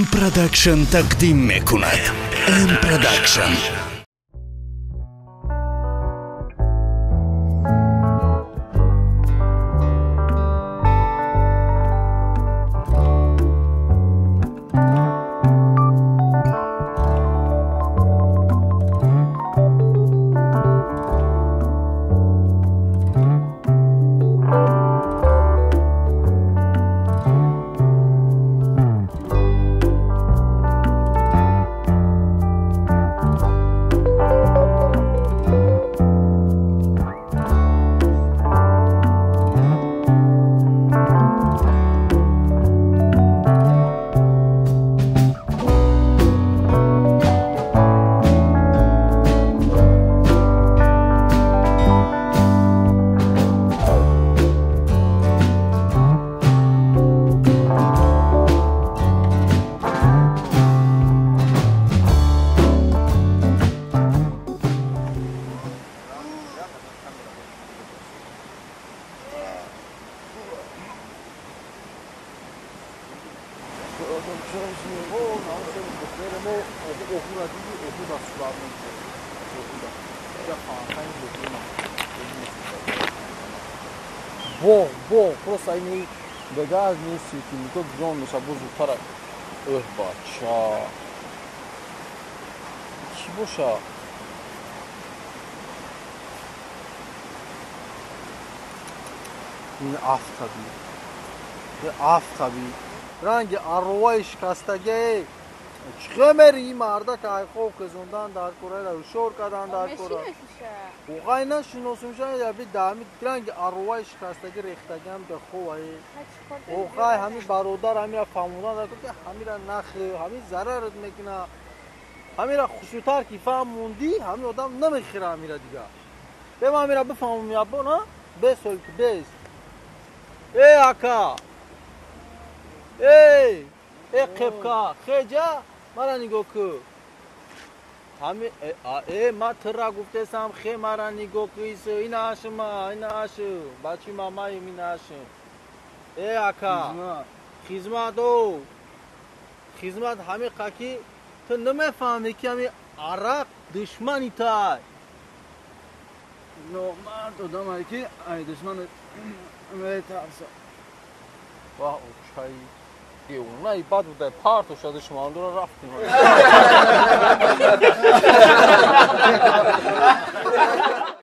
М Production тақдим мекунад. М Production. Боғ, боғ, просто ини бегаз нест, ки нито грон меша, боз зудтар. Эҳ, бача. Чӣ боша? Ин афтаби. Ин афтаби. Ранги арроваи шикастагӣ. Чӣ мери ин мардак айхоб хезондан дар кора, ҳушёр кардан дар кора. Оғай нашиносумша, яби даҳами ранги арроваи шикастагӣ рехтагиам беховае. Оғай ҳами бародар ҳамира фаҳмондан дар кора, ки ҳамира нахӯ, ҳами зарарат мекуна. Ҳамира хушнутар ки фаҳмондӣ, ҳами одам намехӯра ҳамира дига. Бе ман ҳамира бифаҳмам ябо, на? Бес ки бес. Эй ака! Эй! Эй қепка, хеҷа? Мара нигоҳ кӯ. Ҳами ма тира гуфтесам, хе мара нигоҳ кӯ, исо инаашма, инаашу. Бачи мамаим инаашу. Э ака, хизмат о. Хизмат ҳами қаки ту намефаҳмӣ ки ҳами арақ душмани тай. Номард одамае ки ай душман метарса. Ваҳ, очаи. Девонаи бад буда, партоша душмандора рафтем.